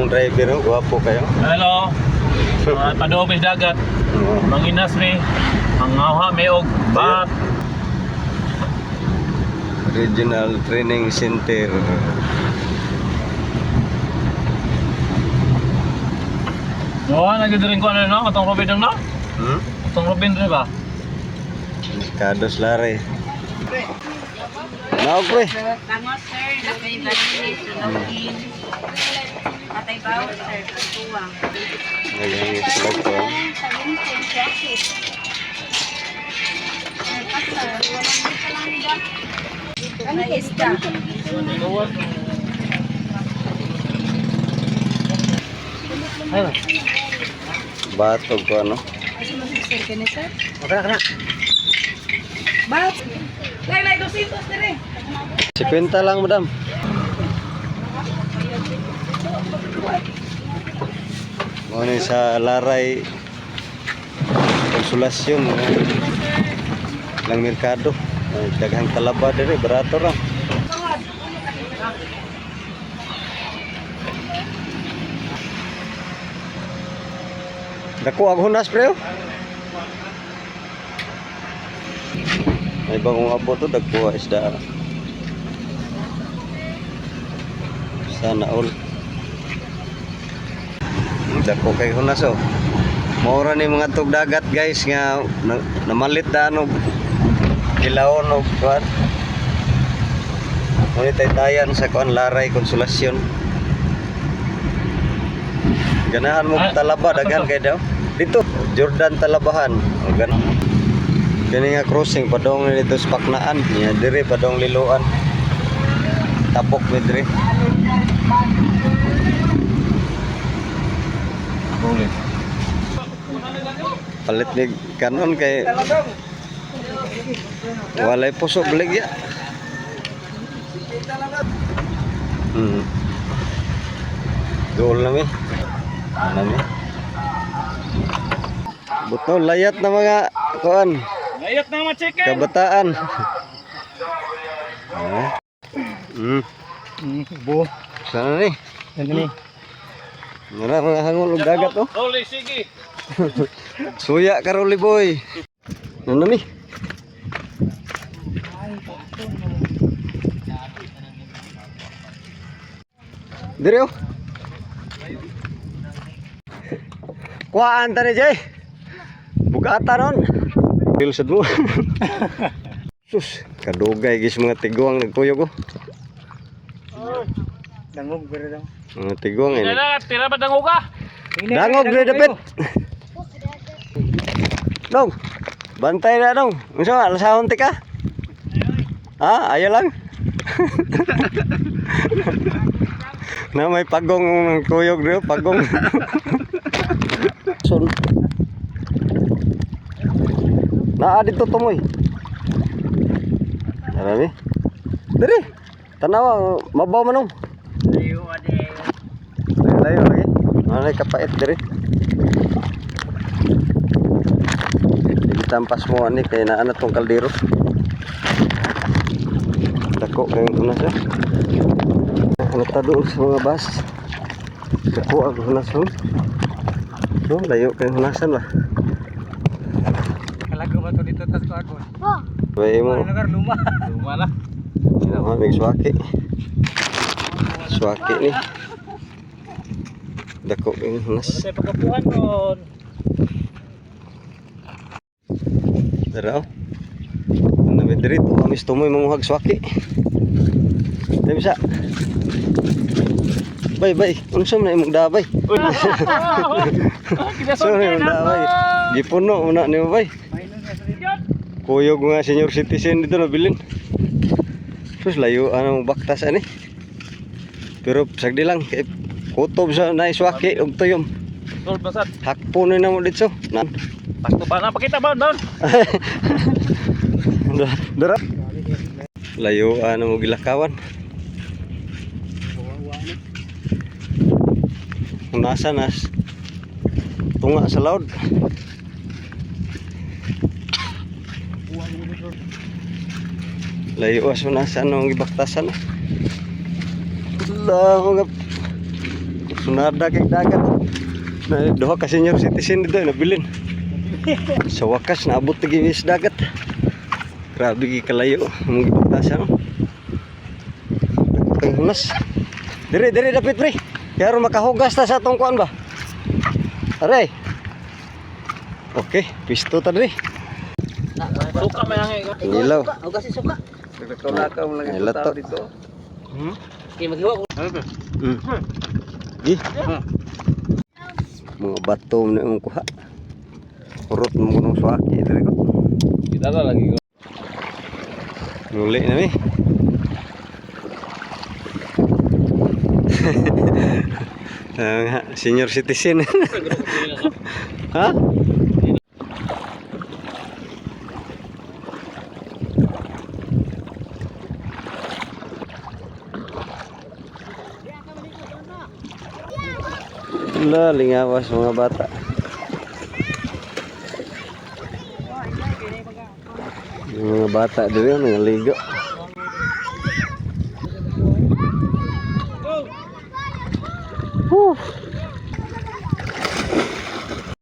Among driver, oh, gwapo kayo. Hello. Mga padobis dagat. Manginas mi. Mangaha mi og bat. Regional Training Center. No, nagid rin ko ano no, atong Robin dong no? Hmm? Atong Robin rin ba? Kados lare. Naog pre. Bangos, sir. May barilis, sunogin. Patay baw, sir. Tuwang. Naging sila ko. Ano isda? Batog ko ano. Sir, kini, sir? Okay na. Bat! Lay, lay, 200 dire. 50 lang, madam. Mo ni sa Laray Konsolasyon lang merkado. Ay, daghang talaba diri, barato ra. Dako ang hunas pre. Oh. May bagong abo to, dagko isda. Sana all. Dako kay hunas oh. Maura ni mga tugdagat guys nga namalit daan og kilawon og kuan. Ngunit taytayan sa kuan Laray Konsolasyon. Ganahan mo Ah, talaba asa daghan to? kay daw. Dito Jordan Talabahan. O gan. Kini nga crossing padong dito sa Paknaan, niya dire padong Liloan. Tapok mi dire. Rolling. Palit ni kanon kay walay puso baligya. Dool na mi. Ano mi? Buto layat na mga kuan, Layot na mga chicken. kabataan. Ah. Bo. Sana ni? Ano ni? Nara mga hangol og dagat oh. Rolly, sige. Suya ka Rolly boy. Ano mi? Dire oh. Kuhaan ta ni Jay. Bugata ron. Pilsad mo. Sus, kadugay gis mga tiguang nagkuyog oh. Dangog pero daw. Mga tiguang Tira eh. na, tira ba dango ka? Dangog dire dapit. Dong. Bantay na dong. Unsa alasahon ti ka? Ha, ayaw lang. Na may pagong kuyog rio, pagong. Son. Naa dito tumoy. Marami. Diri. Tanawa, mabaw manong. Ayo ade. Layo lagi. Ano kapait diri. Itampas mo ani kay naa na tong kaldero. Dako kay hunas eh. Ano ta doon sa mga bus? Dako ang hunas oh. No, layo kay hunasan ba. Kalago ba to dito tas ko. Bay mo. Lugar luma. Luma na. Sino may swaki. Swaki ni. Dako kay hunas. Wala tayo pagkapuhan ron. Tara oh. Ano may diri to amis tumoy manguhag swaki. Dami sa. Bay bay, unsa man na imong dabay? Uy. Unsa man na imong dabay? Gipuno una nimo bay. Kuyog nga senior citizen dito nabilin. Sus layo ano baktas ani. Pero sagdi lang kay kutob sa naiswaki og tuyom. Sulod basad. Hakpo ni namo dito. Na. Pasto ba na pakita ba doon? Dara. Layo ano mo gilakawan. Nasa nas tunga sa laod. Layo as nasa nang gibaktasan. Allah mga Sunada kay dagat. Na duha ka senior citizen dito nabilin. Sa wakas naabot na gyud sa dagat. Grabe gyud kalayo among gibaktasan. No? Ang hunas. Dire dire dapit pre. Kaya aron makahugas ta sa atong kuan ba. Aray. Okay, pisto ta diri. Suka may hangin. Nilaw. Hugas suka. Ay, lato. Dito. Kay maghiwa ko. Gi. Mga bato na imong kuha. Urot mo kunong suwaki diri ko. Kita lagi ko. Nuli na mi. Ah, nga, senior citizen. Ha? Wala, lingawas mga bata. Yung mga bata doon, nangaligo. Whew.